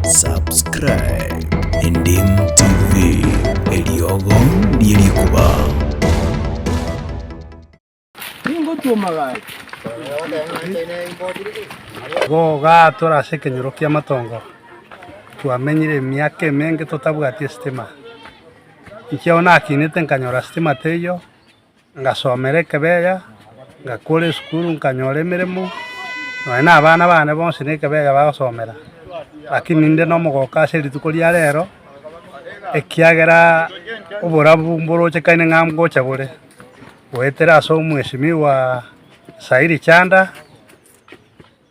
Subscribe Endim TV, eriogo rie rikuba. Igo tore ase ekenyoro ki'amatongo, twamenyire emiaka emenge totabwati esitima. Inche bono nakinete nkanyora sitima teiyo, ngasomera ekebeya, ngakora esukuru nkanyora emeremo, nonya na abana bane bonsi na ekebeya bagosomera. Lakini ninde na omogoko ase rituko ria rero, ekiagera oborabu mborochekaine ng'a ngocha bore. Goetera ase omwesimigwa Sairi Chanda,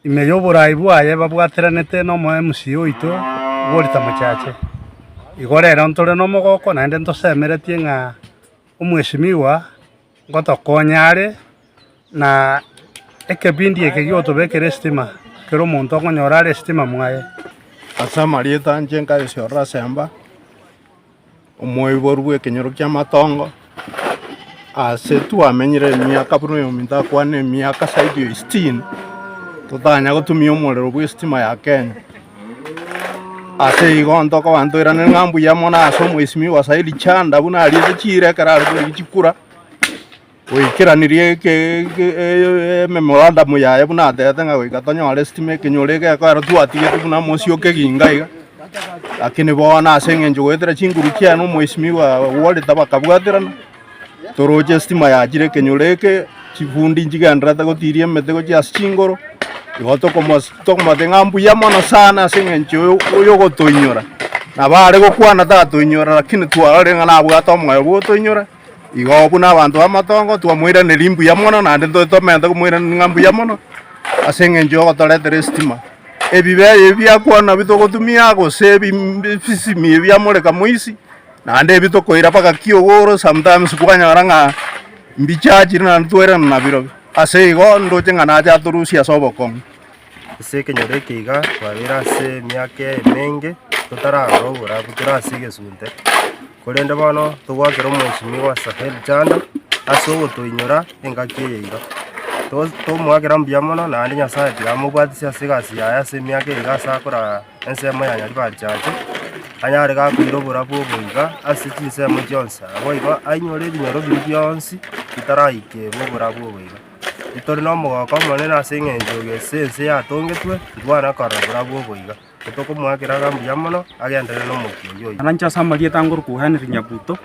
ime y'oborai bwaye babwateranete nomo MCA oito Walter Mochache. Igo rero ntore nomogoko naende ntosemeretie ng'a omwesimigwa ngotokonya are na ekebindi eke giotobekera esitima kera omonto okonyora are esitima mwaye. Ase amarieta inche nkayesorora ase emba. Omoiboru bw'ekenyoro ki'amatongo, ase twamenyire emiaka buna oyominto akwane emiaka zaidi ya sitini, totanya gotumia omorero bw'esitima ya Kenya. Ase igo ntokoba ntoirane ng'a mbuya mono ase omwesimigwa Saidi Chanda buna ariete chiira ekero are korigia chikura, Oikeranirie ememorandum yaye buna atebete ng'a goika tonyore esitima ekenyoro eke ekero twatigete buna omosie o keginga iga, lakini bono ase eng'encho goetera chinguru chiaye na omwesimigwa Walter bakabwaterana, toroche esitima yachire ekenyoro eke, chifundi nchigendererete gotiria emete gochia ase chingoro, igo tokomosi tokomotebia ng'a mbuya mono sana ase eng'encho oyogotoinyora, nabo are gokwana tatoinyora lakini twarorire ng'a nabwate omoyo bwa otoinyora. Igo buna abanto b'amatongo twamoiraneria mbuya mono, naende ntoe tomente komoiraneria ng'a mbuya mono ase eng'encho y'ogotoretera esitima. Ebibe ebi biakwana nabio togotumia gose ebisimi ebi biamoreka moisi, naende ebi tokoira mpaka kiogoro sometimes kwanyora ng'a mbichachire naende twairana nabirobio. Ase igo ndoche ng'a nache atorusie ase obokong'u. Ase ekenyoro eke iga twabeire ase emiaka emenge totararora oborabu tore ase egesunte, korende bono togoakera omwesimigwa Sahel Chanda ase ogotoinyora engaki eye iga. Tomoakera mbuya mono naende Nyasaye tiga amobwatisi ase egasi yaye ase emiaka eye iga ase akoraa ensemo ya Nyaribari Church, anyare gakoira oborabu obo iga ase chinsemo chionsi, naboigo ainyore ebinyoro biria bionsi bitaraikerwa oborabu obo iga. Ntore nomogoko omonene ase engencho gese ense yatongetwe, ntwana korora borabu obo iga. Tokomoakera ng'a mbuya mono, agenderere nomokia oyio oyo. Nainche ase amarieta ngorokwa Henry Nyabuto,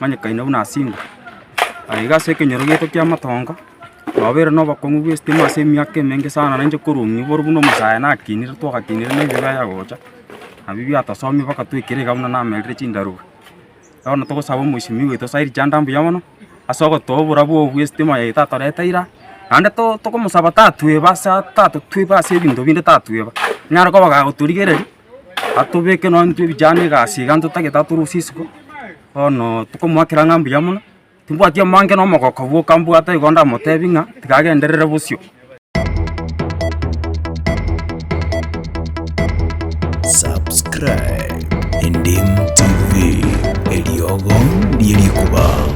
manyekaine buna Asingo. Aiga ase ekenyoro giaito kia amatongo, twabeire na obokong'u bwa estima ase emiaka emenge sana nainche korwa ng'igoro buna omosae nakinire twagakinire na ebibe yagocha, nabio biatosomia mpaka twekire iga buna namerire chindaruga. Bono togosaba omwesimigwa oito Sairi Chanda mbuya mono, ase ogotoa oborabu obo bwa estima yaito atoreteire aa, naende to tokomosaba tatweba ase tatotweba ase ebinto binde tatweba, onyare koba gagotorigereria, atobeke nonye intwe ebichani egasi iga ntotagete atorusie isiko, bono tokomoakera ng'a mbuya mono, timbwati amange na omogoko bwoka mbwate igo ndamotebie ng'a tiga agenderere bosio. Subscribe Endim TV, eriogo rie rikuba.